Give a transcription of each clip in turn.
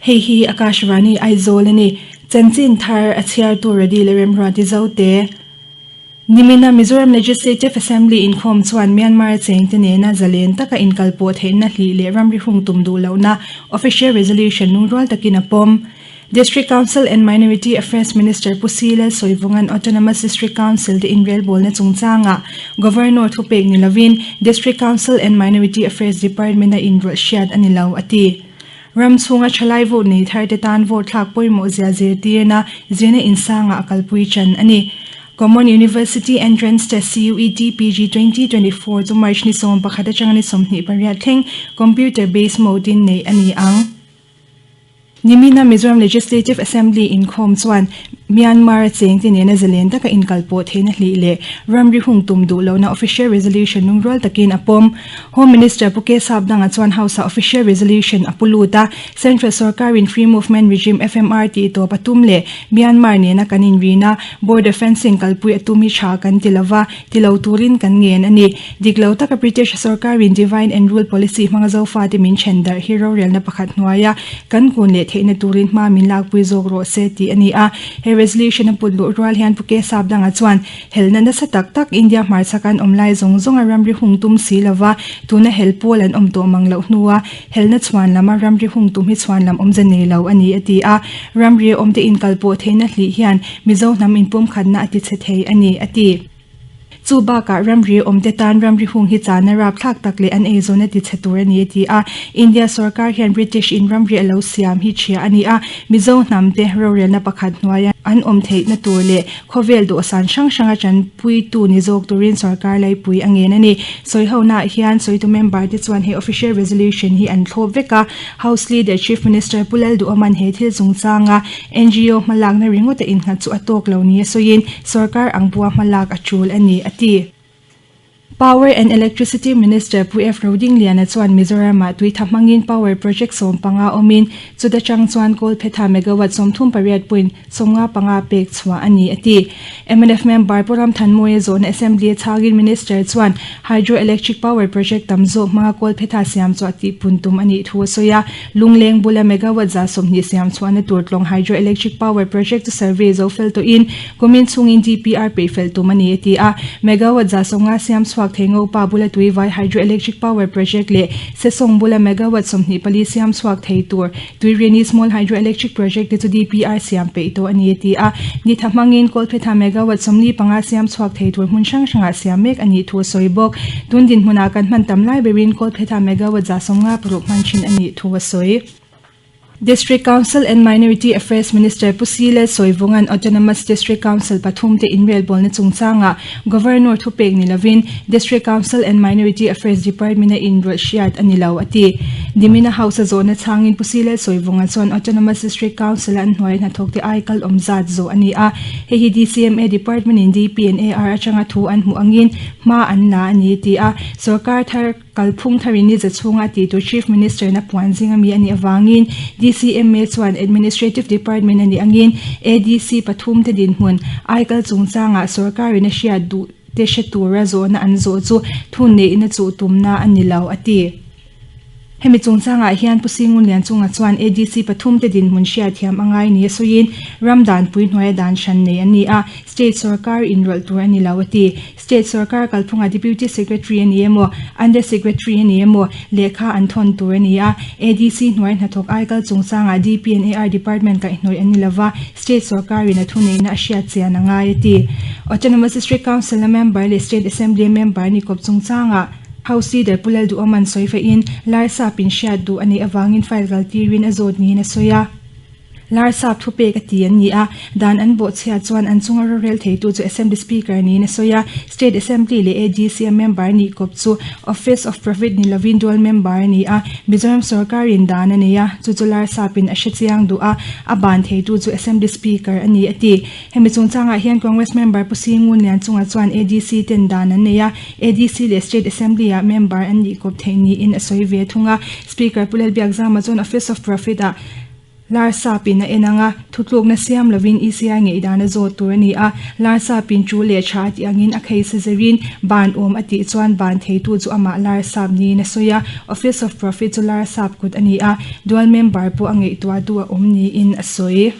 Hei hi Akashvani Aizawl a ni. Chanchin thar a chhiartu Redi leh Remruati Zote. Nimina Mizoram Legislative Assembly inkhawm chuan Myanmar a chengte nena zalen taka inkalpawh theihna hlih leh ramri hung tum duh lohna Official Resolution lungrual takin a pawm. District Council and Minority Affairs Minister Pu Si Lalsawivunga'n Autonomous District Council te inrelbawlna chungchangah Governor thupek ni lovin District Council and Minority Affairs Department a inrawlh hriat a ni lo, a ti. Ram chhunga thalai vote nei thar te tan vote thlak pawimawh zia zirtirna zirna insangah a kalpui tan a ni. Common University Entrance Test, CUET, PG 2024 chu March ni 11 atanga ni 28 thleng computer based mode in neih a ni ang. Nimina Mizoram Legislative Assembly inkhawm chuan Myanmar a chengte nena zalen taka inkalpawh theihna hlih leh ramri hung tum duh lohna Official Resolution lungrual takin a pawm. Home Minister Pu K Sapdanga chuan House-ah Official Resolution a pu lut a, Central sorkarin Free Movement Regime, FMR, tih tawp a tum leh Myanmar nena kan inrina border fencing kalpui a tum hi tha kan ti lova, ti lo turin kan ngen a ni. Dik lo taka British sorkarin Divine and Rule Policy hmanga Zofate min then darh hi rorelna pakhat hnuaia kan kun leh theihna turin hma min lakpui zawk rawh se tih a ni a. He resolution a put luh rual hian Pu K Sapdanga chuan helna nasa tak tak India hmarchhak an awm lai zawng zawnga ramri hung tum si lova tuna hel pawl an awm tawh mang loh hnua helna chhuan lama ramri hung tum hi chhuan lam awmze nei lo a ni a ti a. Ramri awmte inkalpawh theihna hlih hian Mizo hnam inpumkhatna a tichhe thei a ni a ti. Chu bakah ramri awmte tan ramri hung hi chana rapthlak tak leh an eizawn a tichhe tur a ni a ti a. India sorkar hian British in ramri a lo siam hi ṭhia a ni a, Mizo hnamte rorelna pakhat hnuaia an awm theihna tur leh khawvel dawhsan hrang hranga ṭanpuitu ni zawk turin sorkar laipui a ngen a ni. Sawihonaah hian sawitu member te chuan he official resolution hi an thlawp vek a. House Leader Chief Minister Pu Lalduhawman he thil chungchanga NGO hmalakna ringawta innghat chu a tawk lo nia sawiin sorkar ang bua hmalak a tul a ni, a ti. Power and Electricity Minister Pu F. Rodingliana chuan Mizoramah tui tha hmangin power project 15 awmin chuta chang chuan kawlphetha megawatt 38 point 55 pek chhuah a ni, a ti. Mnf member Pu Ramthanmawia zawhna Assembly a chhangin Minister chuan Hydro Electric Power Project tam zawk hmanga kawlphetha siam chhuah tih pun tum a nih thu a sawi a. Lungleng bula megawatt 120 siam chhuahna tur tlawng Hydro Electric Power Project chu survey zo fel tawhin kumin chhungin DPR peih fel tum a ni, a ti a. Megawatt 150 siam chhuak thei Ngopa bula Tuivai Hydro Electric Power Project leh Sesawng bula megawatt 24 siam chhuak thei tur Tuirini Small Hydro Electric Project te chu DPR siam peih tawh a ni, a ti a. Nitha hmangin Kawlphetha megawatt 45 siam chhuak thei tur hmun hrang hrangah siam mek a nih thu a sawi bawk. Tun dinhmunah kan hman tam lai berin Kawlphetha megawatt 56 hman thin a nih thu a sawi. District Council and Minority Affairs Minister Pu Si Lalsawivunga'n Autonomous District Council pathum te inrelbawlna chungchangah Governor thupek ni lovin District Council and Minority Affairs Department a inrawlh hriat a ni lo, a ti. Dimina House a zawhna chhangin Pu Si Lalsawivunga chuan Autonomous District Council a an hnuai hnathawkte ai kal awm zat zawh a ni a, hei hi DCMA Department in DP and AR atanga thu an hmuh angin hma an la a ni, a ti a. Sorkar thar Kalphung tharin ni za chhunga a tih tur Chief Minister na puan zing ami a nih avangin DCMA chuan Administrative Department a nih angin ADC pathum te dinhmun aikal chungchangah sorkarin a hriat duh te hre tura zawhna an zawh chu thunneihna chuh tumna a ni lo, a ti. Hemi chungchangah hian Pu Singunlian chunga chuan ADC pathum te dinhmun hriatthiam a ngai nia sawiin ram danpui hnuaia dan hran nei an ni a, State sorkar inrawlh tur a ni lo, a ti. State sorkar kalphunga Deputy Secretary a ni emaw, Under Secretary a ni emaw, lehkha an thawn tur a ni a. ADC hnuai hnathawk aikal chungchangah DP and AR Department kaihhnawih an ni lova, State sorkarin a thuneihna a hriat chian a ngai a ti. Autonomous District Council-a member leh State Assembly-a member ni kawp chungchangah House Leader Pu Lalduhawman sawi faihin Larsap-in hriat duh a neih avangin file kaltirin a zawt niin a sawi a. Larsap thupek a ti an ni a, dan an bawhchhia chuan an chunga rorel theitu chu Assembly Speaker niin a sawi a, State Assembly leh ADC a member nih kawp chu Office of Profit ni lovin dual member a ni a, Mizoram sorkarin dan a nei a, chu chu Larsapin a hre chiang duh a, a ban theitu chu Assembly Speaker a ni a ti. Hemi chungchangah hian Congress member Pu Singun Lianchunga chuan ADC ten dan an nei a, ADC leh State Assembly-ah member an nih kawp theih niin a sawi ve thung a, Speaker Pu Lalbiakzama chuan Office of Profit-ah. Larsapin a en ang a, thutlukna siam lovin ECI ngaihdan a zawt tur a ni a. Larsapin chu leh tha a tih angin a case a zirin ban awm a tih chuan ban theitu chu amah Larsap niin a sawi a. Office of Profit chu Larsap kut a ni a, dual member pawh a ngaihtuahtu a awm niin a sawi.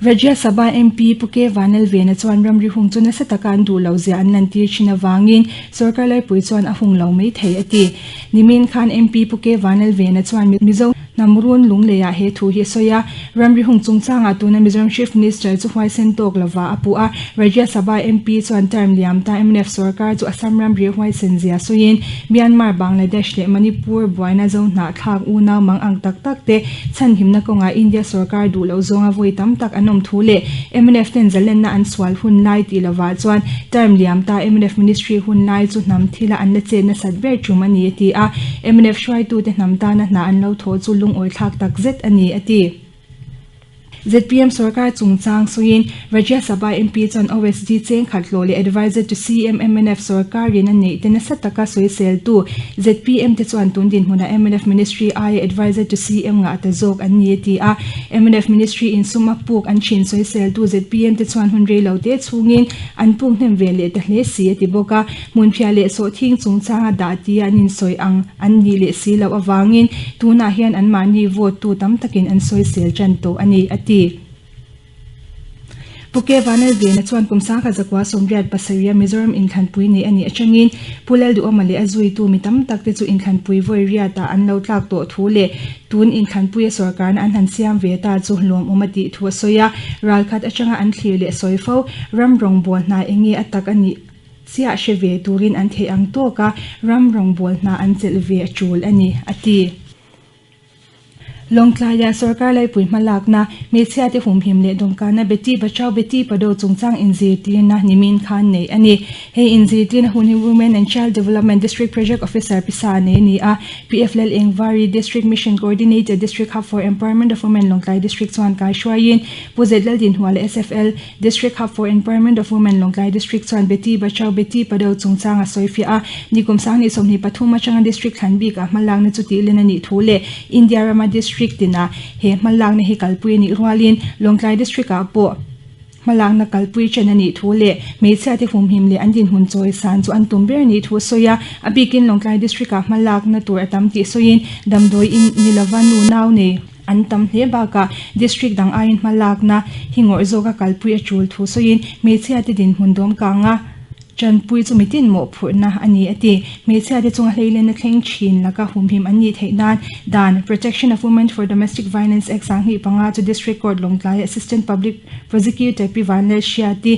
Rajya Sabha MP Pu K Vanlalvena chuan ramri hung chu nasa taka an duh lo zia an lantir thin avangin sorkar laipui chuan a hung lo mai thei a ti. Nimin khan MP Pu K Vanlalvena chuan Mizo hnam run lungleiah he thu hi a sawi a, ramri hung chungchangah tuna Mizoram Chief Minister chu huaisen tawk lova a puh a. Rajya Sabha MP chuan term liam ta mnf sorkar chu Assam ramri huaisen zia sawiin Myanmar, Bangladesh leh Manipur buaina zo hnahthlak unau mang ang tak tak te Chhanhimna kawngah India sorkar duh loh zawnga vawi tam tak an awm thu leh mnf ten zalenna an sual hun lai tih lovah chuan term liam ta mnf ministry hun lai chu hnam thila an la chet nasat ber tum a ni a ti a. Mnf hruaitute hnam tana hna an lo thawh chu lungawi thlak tak zet a ni a ti. Zpm sorkar chungchang sawiin Rajya Sabha MP chuan OSD chengkhat hlawh leh Adviser to CM mnf sorkarin a neih te nasa taka sawiseltu zpm te chuan tun dinhmunah mnf Ministry aia Adviser to CM ngah ta zawk an ni a ti a. Mnf Ministry in sum a puk an thin sawiseltu zpm te chuan hun rei lo te chhungin an puk hnem ve leh ta hle si a ti bawk a. Hmunphiah leh sawhthing chungchanga dah tia an insawi ang an nih leh si loh avangin tunah hian anmahni vote tu tam takin an sawisel tan tawh a ni, a ti. Pu K. Vanlalvena chuan kum sangkhat zakua 87 a Mizoram inthlanpui nei a nih atangin Pu Lalduhawma leh a zuitu mi tam tak te chu inthlanpui vawi riatah an lo tlak tawh thu leh tun inthlanpuia sorkarna an han siam ve ta chu lawmawm a tih thu a sawi a. Ralkhat atanga an thlir leh sawi fo ram rawngbawl hna enge a tak a nih Chiah hre ve turin an theih ang tawk a, ram rawngbawl hna an chelh ve a tul a ni, a ti. Lawngtlaia sorkar laipui hmalakna, hmeichhiate humhim leh dawmkanna Beti Bachao Beti Padhao chungchang inzirtirna nimin khan neih a ni. Hei inzirtirna hun hi Women and Child Development District Project Officer Pisa nei a ni a, PF Lalengvari, District Mission Coordinator, District Hub for Empowerment of Women Lawngtlai District chuan kaihruaiin Pu Zet Laldinhua leh SFL, District Hub for Empowerment of Women Lawngtlai District chuan Beti Bachao Beti Padhao chungchang a sawifiah a, nikum 2023 atanga District thlan bikah hmalakna chu tihlen a nih thu leh India rama District tinah he hmalakna hi kalpui a nih rualin Lawngtlai District ah pawh hmalakna kalpui chen a nih thu leh hmeichhiate humhim leh an dinhmun chawisan chu an tum ber a nih thu a sawi a, a bikin Lawngtlai District ah hmalakna tur a tam tih sawiin damdawi in ni lova nu nau nei An tam hle bakah District dang aiin hmalakna hi ngawrh zawka kalpui a tul thu sawiin hmeichhiate dinhmun dawm kanga tanpui chu mitin mawhphurhna a ni a ti. Hmeichhiate chunga hleilenna thleng thin laka humhim an nih theih nan dan Protection of Women for Domestic Violence Act 2005 chu District Court Lawngtlai Assistant Public Prosecutor Pi Vanlalhriati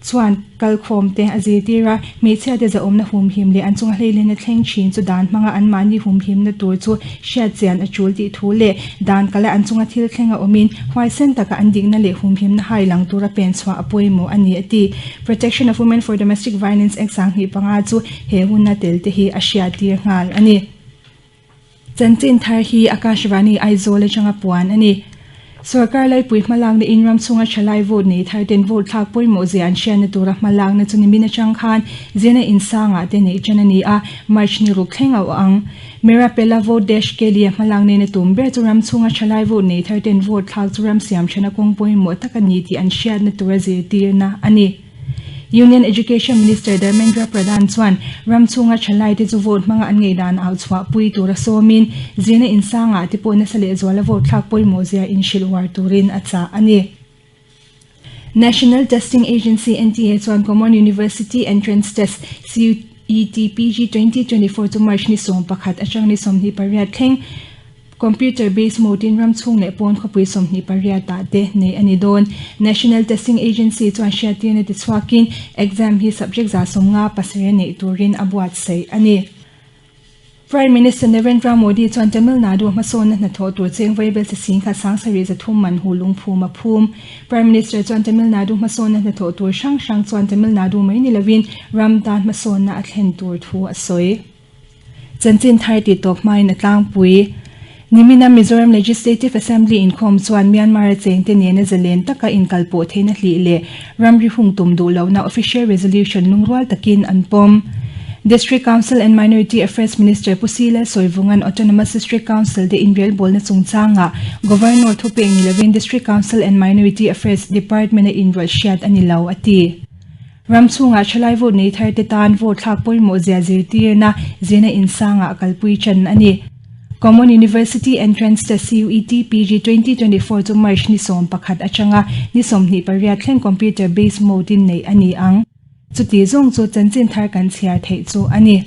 chuan Kalkhawm te a zirtir a, hmeichhia te zahawmna humhim leh an chunga hleilenna thleng thin chu dan hmanga anmahni humhimna tur chu hriatchian a tul tih thu leh dan kala an chunga thil thleng a awmin huaisen taka an dikna leh humhimna hai lang tura pen chhuah a pawimawh a ni a ti. Protection of Women for Domestic Violence Act 2005 chu he huna tel te hi a hriattir nghal a ni. Chanchin thar hi Akashvani Aizawl atanga puan a ni. Sorkar laipui hmalakna in ram chhunga thalai vote nei thar ten vote thlak pawimawh zia an hriatna tura hmalakna chu nimin atang khan zirna insangah te neih tan a ni a, March ni ruk thleng a awh ang. Mera Pehla Vote Desh Ke Liye hmalak nena tum ber chu ram chhunga thalai vote nei thar ten vote thlak chu ram siam thana kawng pawimawh tak a ni tih an hriatna tura zirtirna a ni. Union Education Minister Dharmendra Pradhan chuan ram chhunga thalaite chu vote hmanga an ngaihdan au chhuahpui tura sawmin zirna insangah te pawh nasa lehzuala vote thlak pawimawh zia inhrilh uar turin a chah a ni. National Testing Agency, NTA, chuan Common University Entrance Test, CUET, PG 2024 chu March ni 11 atang ni 28 thleng Computer based mode in ram chhung leh pawn khawpui 28 ah te nei a ni dawn. National Testing Agency chuan hriattirna ti chhuakin exam hi subject 57 a neih turin a buatsaih a ni. Prime Minister Narendra Modi chuan Tamil Nadu hmasawnna hnathawh tur cheng vaibel chi sing khat 7300 man hu lungphum a phum. Prime Minister chuan Tamil Nadu hmasawnna hnathawh tur hrang hrang chuan Tamil Nadu mai ni lovin ram tan hmasawnna a thlen tur thu a sawi. Chanchin thar tih tawp hmain a tlangpui. Nimina Mizoram Legislative Assembly inkhawm chuan Myanmar-a chengte nena zalen taka inkalpawh theihna hlih leh ramri hung tum duh lohna official resolution lungrual takin an pawm. District Council and Minority Affairs Minister Pu Sila Sawivunga'n Autonomous District Council te inrelbawlna chungchangah Governor thupek ni lovin District Council and Minority Affairs Department-a inrawlh hriat a ni lo, a ti. Ram chhungah thalai vote nei thar te tan vote thlak pawimawh zia zirtirna zirna insangah kalpui ṭan a ni. Common University Entrance Test, CUET, PG 2024 chu March ni 11 atanga ni 28 thleng computer based mode in neih a ni ang. Chuti zawng chu chanchin thar kan chhiar theih chu a ni.